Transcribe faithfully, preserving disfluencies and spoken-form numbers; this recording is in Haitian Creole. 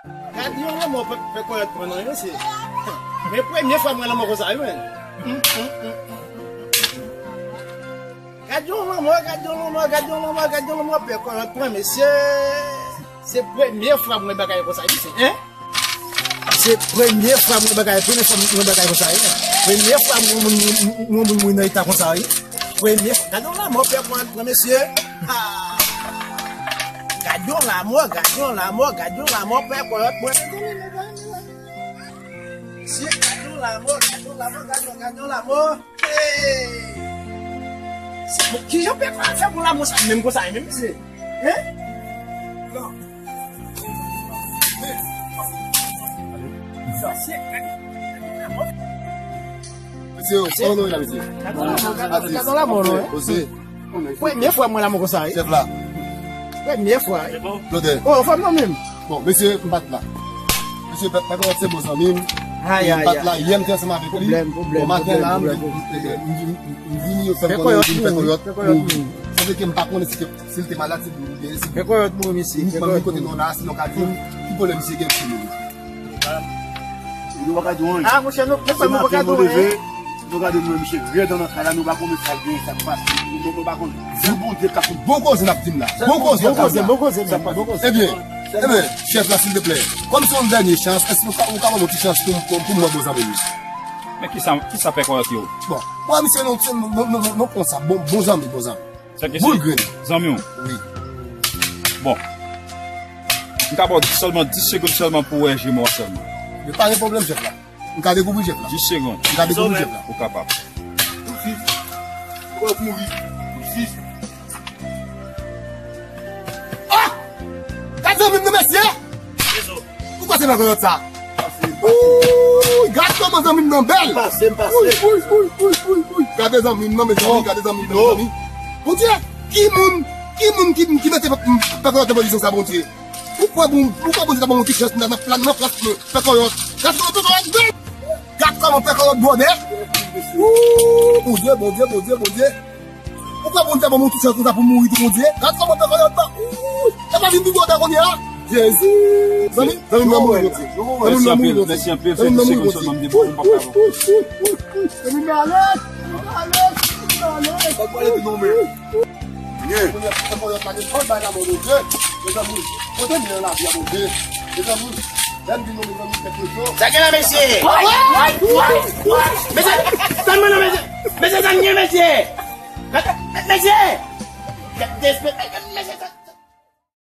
Gad yon lanmò pè, pè Kòyòt pran nan yo, se. Men premye fwa m wè lanmò konsa, wi, men. Gad yon lanmò, gad yon lanmò, gad yon lanmò, gad yon lanmò, pè Kòyòt pran, mesye. Se premye fwa m wè bagay konsa, wi, se, en? Se premye fwa m wè bagay, premye fwa m wè bagay konsa, wi. Premye fwa m wè moun, moun, moun, moun nan eta konsa, wi. Premye fwa. Gad yon lanmò, pè Kòyòt pran, mesye. Ha! Gad yon lanmò, gad yon lanmò, gad yon lanmò, pè Kòyòt pran, mesye. Mesye, gad yon lanmò, gad yon lanmò, gad yon, gad yon lanmò. Hey! Se pou kijan pèp la fè pou lanmò sa menm konsa, menm se. Hein? Non. Sa se gad yon lanmò. Mesye, kòman nou ye la, mesye? Gad yon lanmò, gad yon lanmò, non, hein? Oze. Premye fwa m wè lanmò konsa, wi. Chèf la. Premye fwa, wi. Blodè. Oh, fè m non menm. Bon, mesye, m pa t la. Mesye, pè, pè Kòyòt se bon zanmi m. Ay, ay, ay. M pa t la, yè m te ansanm avèk li. Pwoblèm, pwoblèm, pwoblèm, pwoblèm. Bon maten la, m vini, yo fè m konnen m vin fè Kòyòt mouri. Sa vle di ke m pa konnen si ke, si l te malad, si l te, si pè Kòyòt mouri, mesye. M pa konnen kote nou la, si nou ka di m, ki pwoblèm misye gen pou li. Nou pa ka di anyen. Ah, monchè, nou, nou pa ka di anyen. Nou gade nou, misye rèd nan kay la, nou pa konnen sa k gen, sa k pase. Nou, nou pa konnen. Se Bondye k ap bon koze n ap di m la. Bon koze, bon koze, bon koze, bon koze. Ebyen, ebyen, chèf la, silteplè, kòm se yon dènye chans, èske ou ka, ou ka ban mwen ti chans pou, pou, pou mwen bon zanmi m? Men kisa, kisa pè Kòyòt yo? Bon, mwen, misye, non, non, non, non, non, konsa, bon, bon zanmi, bon zanmi. Sa ke boul grenn. Zanmi w? Wi. Bon. M ka ba w sèlman dis segonn sèlman pou w wè je mò sèlman. Men pa gen pwoblèm, chèf la. M ka dekouvri jèf la. Dis segonn. M ka dekouvri jèf la. Ou kapab. Tout sis. Ou mouri. Tout sis. Ah! Gad zanmi m nan, mesye! Ou kwè se nan pèryòd sa? Ouy, gad kòman zanmi m nan bèl! Pase m, pase. Ouy, ouy, ouy, ouy, ouy, ouy. Gade zanmi m nan, mezanmi, gade zanmi m nan, mezanmi. Bondye, ki moun, ki moun ki, ki mete pèryòd nan pozisyon sa, Bondye? Ou kwè bon, ou kwè Bondye ta ban mwen ti chans nan, nan plan, nan plas mwen, pè Kòyòt. Gad kòman pè Kòyòt bèl. Gad kòman pè Kòyòt bwòdè. Ooh, Bondye, Bondye, Bondye, Bondye. Ou kwè Bondye ta ban mwen ti chans konsa pou mouri tou, Bondye? Gad kòman pè Kòyòt bèl. Ooh, e pa vin pi bwòdè kounye a. Jezi. Zanmi, zanmi m nan mouri, Bondye. Zanmi m nan mouri, Bondye. Mèsi anpil, mèsi anpil. Zanmi m nan mouri, Bondye. Zanmi m nan ale, zanmi m nan ale, zanmi m nan ale. Sa pral epi nou menm. Byen. Kounye a, fè Kòyòt la gen kòl bay lanmò de Dye. Mezanmi, kote m ye nan lavi a, Bondye? Mezanmi, lè m vin nan mezanmi, fè pwozo. Sa gen la, mesye? Mesye, tann mwen non, mesye. Mesye, sa gen, mesye? Mesye! Mesye!